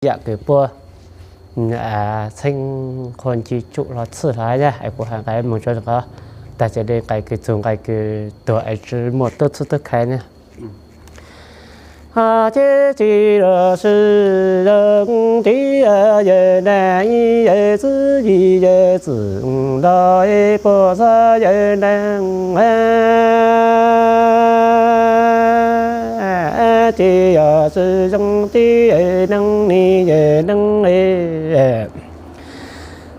yam kws puab txheeb qhua nci tsum hlo txhij hlo na, es kuv has nqe moog tso qhov tag ces le nqe kws txug nqe kws tuag es tsi muaj tub txhub tub khai na. Ces tsi los sis zoo tib yawg nab yawg txwv yim yawg txwv los es puag xav yawg nab ces yog tsi zoo tib yawg nab ni yawg nab es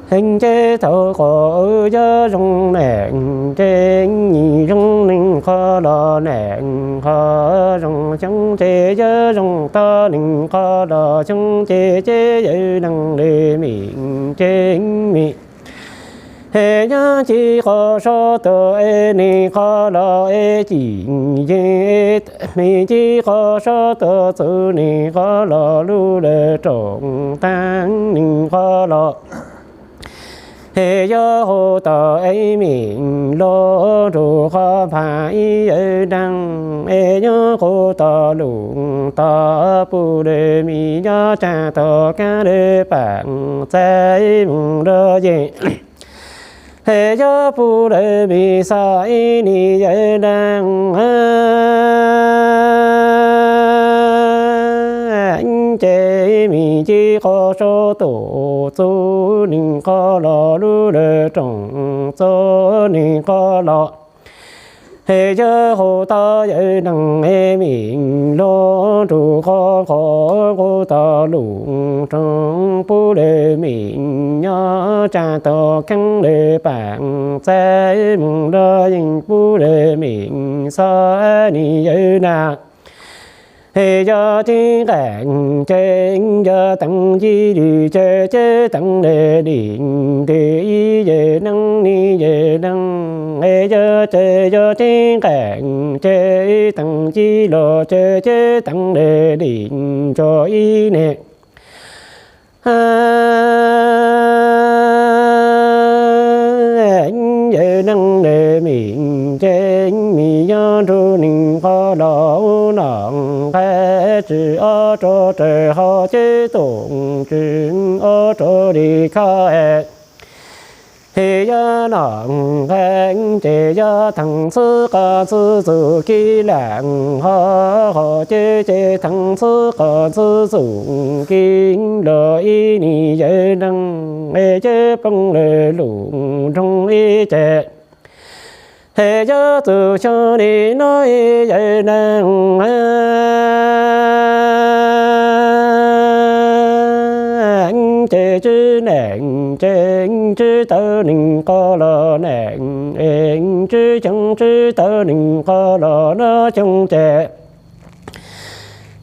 Heev ces thaum qhov yog zoo nam ces zoo neeg qhov los nam qhov zoo xyoob ces yog zoo tog neeg qhov los xyoob ces ces yawg neeg le mim ces mim. Es nyob ci qhov sab tod es neeg qhov los es cim yeej mim ci qhov sab tod txug neeg qhov los lub lawv room taag neeg qhov los es yog hauv tog es mim los rua qhov phaj ib yawg neeg es nyob qhov tog lug tog pub le mim nyob tsaam tog kaab le paam txav moog lug yeej es yog pub le mim xav ib ni yawg neeg ces mim ci qhov sab tod txug neeg qhov los lub lawv room txug neeg qhov los es yog hauv tog yawg neeg es mim los rua qhov qhov qub tog lug room pub le mim nyob tsaam tog kaab le paam txav moog lug yeej pub le mim xav ni yawg nab es yog tib nqaam ces yog teev ci lug ces ces teev le lim ntws ib yawg neeg ni yawg neeg es yog ces yog tib nqaam ces teev ci los ces ces teev le lim ntso ib ne yawg neeg le mim ces mim nyob nrug neeg qhov los ub no nqaij tsi ob rog raws hov ces tom tsi ob rog li khov es yog no nqaij ces yog theem txhib qhov txhib txug kib lam hov hov ces ces theem txhib qhov txhib txug kib los ib ni yawg neeg es ces poob le lug nroog ib ces es yog txug xyoo li no ib yawg neeg ces tsi nam ces tsi tawv neeg qhov los nam es tsi xyoo tsi tawv neeg qhov los no xyoo ces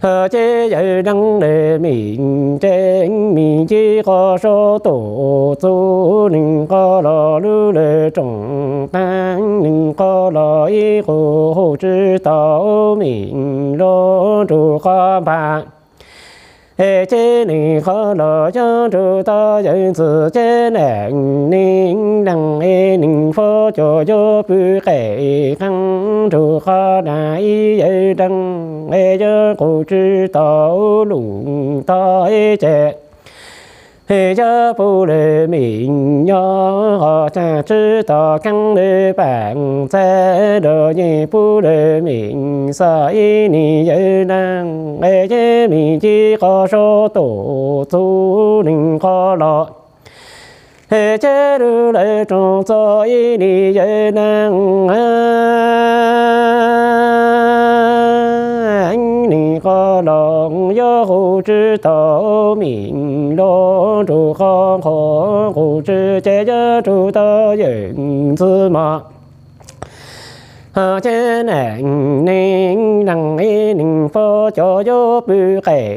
ces yawg neeg le mim ces mim ci qhov sab tom txug neeg qhov los lub lawv room taag neeg qhov los ib qho hu tsi tau mim los rua qhov npam es ces neeg qhov los yog nrug tau yawg ntxwg ces nam neeg neeg es neeg fov cov yuav pw qes qeeb nrug qhov nam ib yawg neeg es yog qhov tsi tau lug tog ib ces es yog pub le mim nyob qhov tsaam tsi tau kaab le paam txav los yeej pub le mim xav ib ni yawg neeg es ces mim ci qhov sab tom txug neeg qhov los es ces lub lawv room txug ib ni yawg neeg neeg qhov los yog qhov tsi tau mim los rua qhov qhov qhov tsi ces yog rua tau yawg ntxwg mog ces nam neeg neeg es neeg fov cov yuav pw qes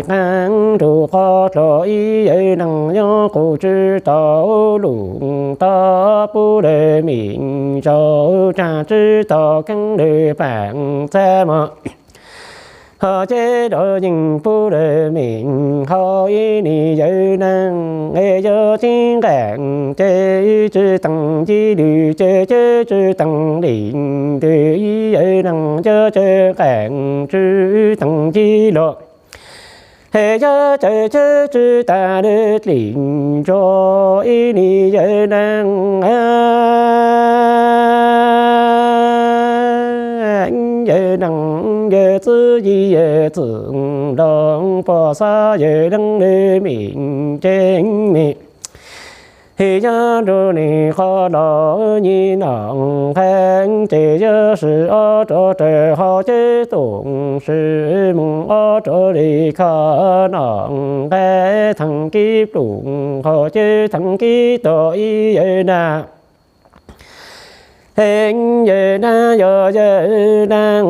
qeeb nrug qhov dlua ib yawg neeg yog qhov tsi tau lug tog pub le mim zaum tsaam tsi tau kaab le paam txav mog ces los yeej pub le mim hov ib ni yawg neeg es yog tib nqaam ces tsi teev ci lug ces ces tsi teev lim ntws ib yawg neeg yog tsi nqaam tsi teev ci los Ces yog cawm cawm tswv tas lawm dlim ntso ib nim yawm neeg, yawm neeg yawm txiv yim yawm txwv los pom xav yawm leej lwm mim ceeb mim. Yog nrug nim qhov los nyiam nom nqaij ces yog swm ob rov raws hauv cev toom, swm mus ob rov li kho nom nqaij theem kib ploom hauv cev theem kib tog ib yawm dab. Yawm dab yog yawm dab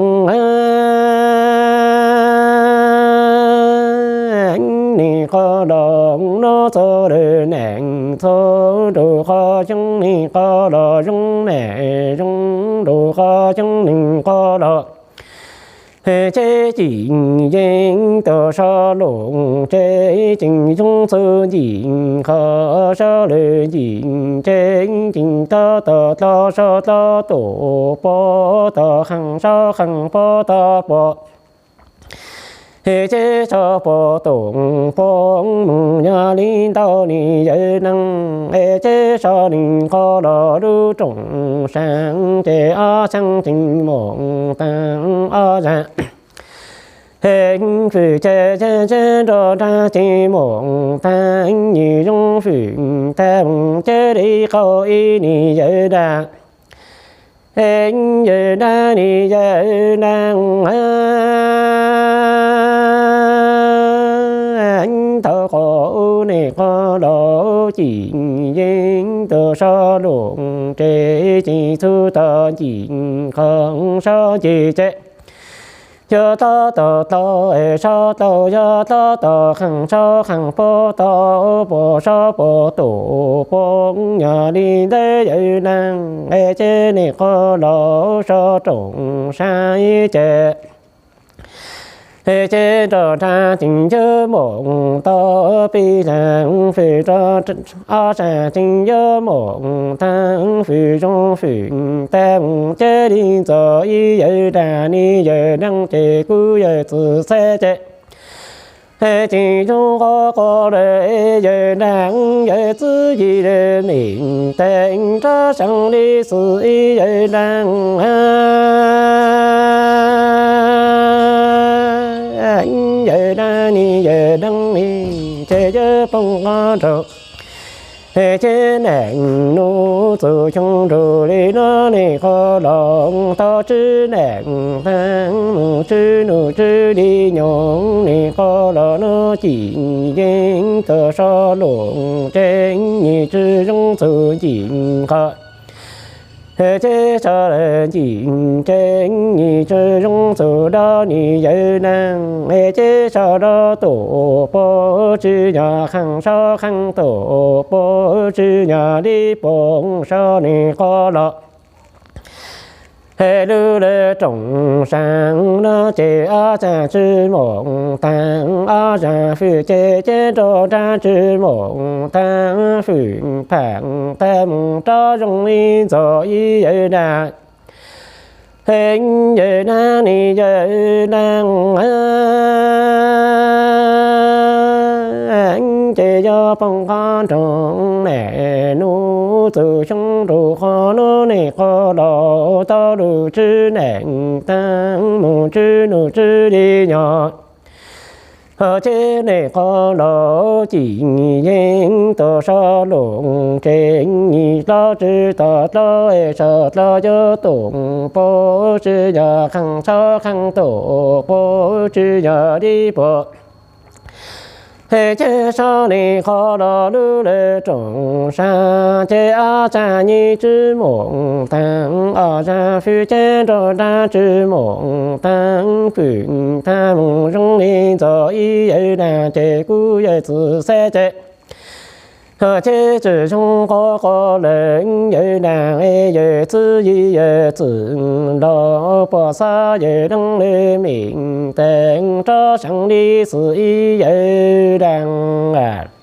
nim qhov los nub txog lawm nees txog nrug qhov xyoob nim qhov los zoo nees zoo nrug qhov xyoob nim qhov los. Ces cim yeeb tuaj sab loos ces cim xyoob txwv ncim qhov sab lawm ncim ces cim tod tog dlov sab dlov tuaj pov tog qhee sab qhee pov tog pov. Ces sab pov toom pov mus yog li ntau nim yawm neeg, ces sab nim qhov los lub rooj seev ces ob xeeb cim moos taag ob zag. Fwm ces ces nrog rag cim moos taag nyim zoo fwm taag moos ces li qau ib nim yawm dab. Yawm dab nim yawm dab tau qhov ub nim qhov los cim yeeb tuaj sab loos ces cim txhub tog ncim qhov sab ncig ces yog dlov tog dlov sab dlov yog dlov tog qhee sab qhee pov tog pov sab pov tuaj pov yog li ntawd yawm dab ces nim qhov los sab rooj saib ces ces nrog rag cim yawg moos tau pib zag fwm rog ob zag cim yawg moos taag fwm zoo fwm taag moos ces li ntxov ib yawm dab nim yawm dab ces kuv yawm txwv xav ces cim zoo qhov qhov lawm yawm dab yawm txiv yim lawm mim teev rov seev li xwm ib yawm dab. Yawm dab nim yawm dab li ces yawg poob qhov nraug ces nees nub txug xyoo nrug li no nim qhov los tau tswv nees taag mus tswv nub tswv li nyoog nim qhov los nub cim yeeb tuaj sab loos ces nyim tswv zoo txug ncim qhov ces sab lawm ncim ces nyim tswv zoo txug dab nim yawm dab ces sab dab tuaj pov tswv yog qhee sab qhee tuaj pov tswv yog li pov sab nim qhov los lub lawv rooj seev no ces ob zag tswv moos taag ob zag fwm ces ces nrog rag tswv moos taag fwm phaam taag moos rov zoo li ntxov ib yawm dab. Yawm dab nim yawm dab ces yawg poob qhov nraug nees nub txug xyoo nrug qhov nub nim qhov los tau lug tswv nees taag mus tswv nub tswv li nyoog ces nim qhov los cim yeeb tuaj sab loos ces nyim dlov tswv tog dlov sab dlov yog toom pov tswv yog qhee sab qhee tuaj pov tswv yog li pov ces sab nim qhov los lub lawv rooj saib ces ob zag nyim tswv moos taag ob zag fwm ces nrog rag tswv moos taag fwm taag moos zoo li ntxov ib yawm dab ces kuv yawm txwv xav ces ces tswv zoo qhov qhov lawm yawm dab yawm txiv yim yawm txwv los pom xav yawm dab li mim teev rov seev li xwm ib yawm dab.